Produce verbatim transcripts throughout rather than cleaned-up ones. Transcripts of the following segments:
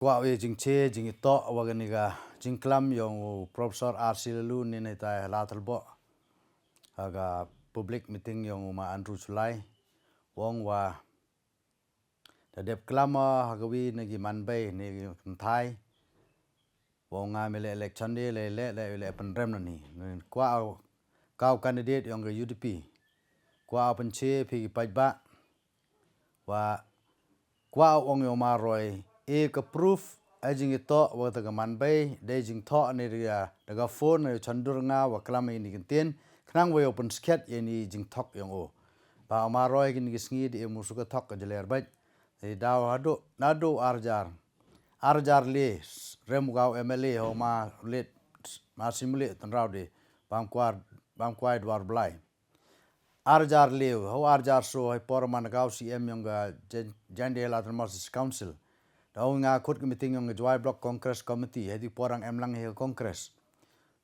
Kwah u jingche jingitoh wa kani ka jingklam yong u Professor R C Laloo ni ne tai la thalbo ha ka public meeting yong u ma Andrew Shullai. Wong wa da dep klam ha ka wi na ki man bei ni ki kynthai. Wong nga mi le election de le le le le pynrem na ni. Kwah u kau candidate yong ka U D P. Kwah u pynche phi ki paidbah. Wa kwah u ong yong ma Roy e ka proof a jingitoh wa ta ka man bei de jingthoh ni da ka phone ne chandur nga wa klam ini kyntien khnang wa yow pynskhet ini jingthok yong u. Ba ma Roy kini ki sngi de e musu ka thok ka jeler bait. Te daw hadu nadu arjar arjar le rem gau M L A ho ma lit ma simule tanrau de bam kwar bam kwai dwar blai. Arjar liu ho arjar so hai por man gau C M yong ka Jaintia Hills Autonomous Council. Da ong nga khut ka meeting yong ka Jowai Block Congress Committee hai di por ang em lang hai ka Congress.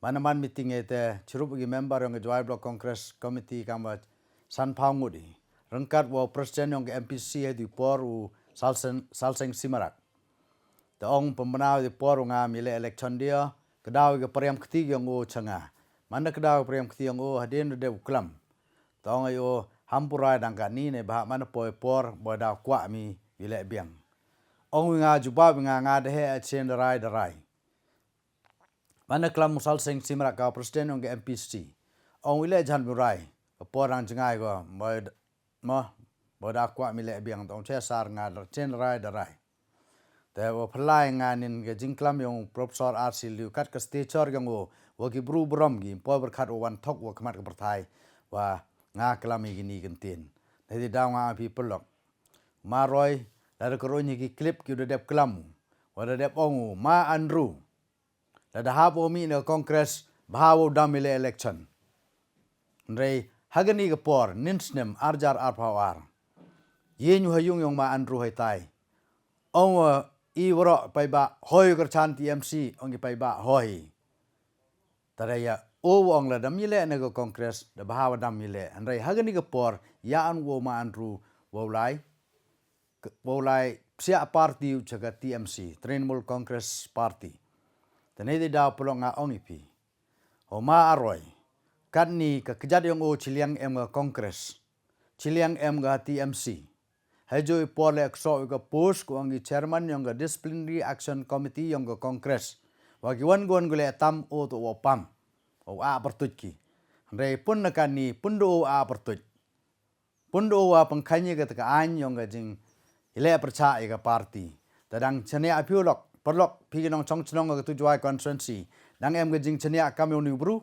Mana man meeting ete chirup ki member yong ka Jowai Block Congress Committee kamba san phaw ngut i. Rengkat wa president yong ka M P C hai di por u Salseng Salseng Simarak. Te ong pynbna di por u nga mi le election dia ka daw ka priam kti yong u changa. Mana ka daw priam kti yong u hadien de u klam. Te ong ai u hampurai dang ka ni ne ba mana poi por bo daw kwah mi wi le biang. Ong wi nga jubab wi nga nga de he a chen darai darai. Mana klam u Salseng Simarak ka president yong ka M P C. Ong wi le jan burai ka por dang jngai ko bo mo bo da kwah mi le biang tong che sar nga dar chen rai da rai. Te wa phlai nga nin ka jingklam yong Professor R C Laloo kat ka stature yong u wa ki bru brom ki po berkat wa wan thok wa khmat ka pyrthai wa nga klam i kini kyntien. Te di daw nga phi pelok. Ma Roy la da kro ni ki clip ki da dep klam wa da dep ong u ma Andrew. Lada hap u mih na Congress bha u dam ïaleh election. Hynrei ha kani ka por nin snem arjar arphaw ar. Ïeng u ha ïung yong ma Andrew haitai. Ong u i waroh paidbah hoi kyrchan T M C ong i paidbah hoi. Tara ïa u ong la dam ïaleh na ka Congress da bha u dam ïaleh. Hynrei ha kani ka por ïa an u ma Andrew u lai. Wow lai psiah party u cha ka T M C, Trinamool Congress Party. Te nei dei daw pynlong nga ong i phi. Ho ma Aroi. Katni ka kjat yong o chiliang em ka Congress. Chiliang em ka T M C. Hei jo i por le kso ka post ko ong i chairman yong ka Disciplinary Action Committee yong ka Congress. Wa ki wan gon gule tam o to wa pam. O a pertuj ki. Hynrei pun na katni pun do o a pertuj. Pun do wa pengkhanyi ka teka ain yong ka jing ile percha i ka party. Tadang chania apiu lok perlok pi ki nong chong chnong ka tu Jowai constituency. Dang em ka jing chania kam yong ni bru.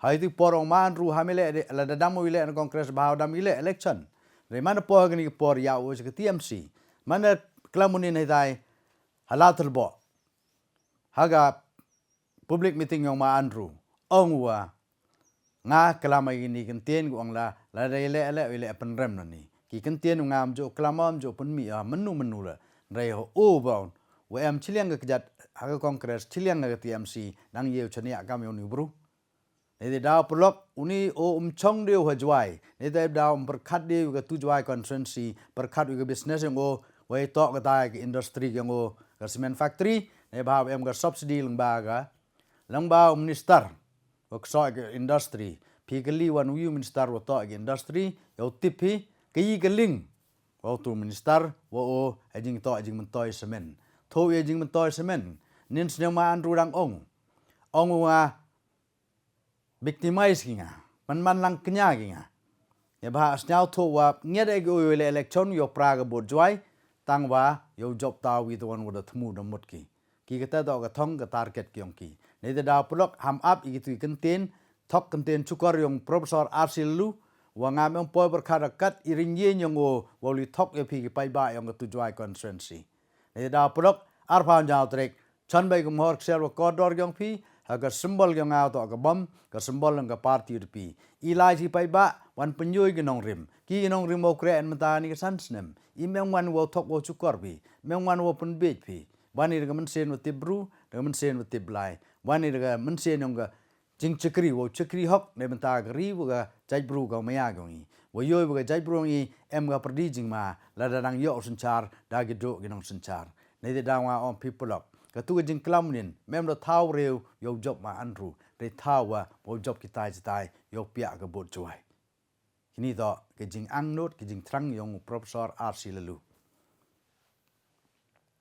Hai tu por ong man ru hamile la dadam ile na Congress ba dam ile election. Re mana por ka ni por ya u ka T M C. Mana klamuni nei dai hala telbo. Haga public meeting yong ma Andrew. Ong wa nga klam ai ni kyntien gu ong la la dei le le le pynrem na ni. Ki kyntien nga am jo klam am jo pynmi a menu menu la. Rei ho u baun. Wa em chiliang ka kjat ha ka Congress chiliang ka T M C nang yeu chania kam yong ni bru. Nei dei daw pelok uni o um chong deu ha Jowai. Nei dei daw um perkhat deu ka tu Jowai constituency perkhat u ka business yong o wei tok ka tai ka industry yong o ka cement factory. Nei ba em ka subsidy lengba ka lengba u minister wa kso ka industry. Phi ka li wan u minister wa tok ka industry yow tip phi ka yi ka ling wa tu minister wa o a jing tok a jing mentoi cement. Tho ya jing mentoi cement nin snem ma Andrew dang ong ong wa victimize ki nga man man lang kenya ki nga. Ya ba sñiaw tho wa ngiat ai ki uyu le election yo pra ka bot Jowai tang wa yo job ta wi tuan wa da thmu da mut ki. Ki kata da ka thong ka target ki yong ki. Nei da daw pelok ham ap i ki tu i kyntien thok kyntien chukor yong Professor R C Laloo wa ngam yong poi berkhat kat i ring yin yong o wa li thok ya phi ki pai ba yong ka tu Jowai constituency. Nei da pelok arphaw jaw trek Chan bai ka mohor ksel wa kordor yong phi ha ka symbol yong nga to ka bom ka symbol yong ka party U D P. I lai chi pai ba wan pynyoi ki nongrim ki nongrim wa kre en mata ni ka san snem. I meng wan wa thok wa chukor phi meng wan wa pynbej phi. Wan i da ka mynsien wa tip bru da ka mynsien wa tip lai wan i da ka mynsien yong ka jing chakri wa chakri hok ne mata ka ri wa ka jait bru ka maya yong i wa yoi wa ka jait bru yong i em ka perdi jingma lada dang yoh synchar da ki duk ki nong synchar. Neither dawa ong phi paralok. Katu ka jingklam nin, mem da thaw riew yow jop ma Andrew, dei thaw wa wow jop kitai jitai yow piah ka bud jwai. Kini toh ka jingangnud, ka jingthrang yong u Professor R C Laloo.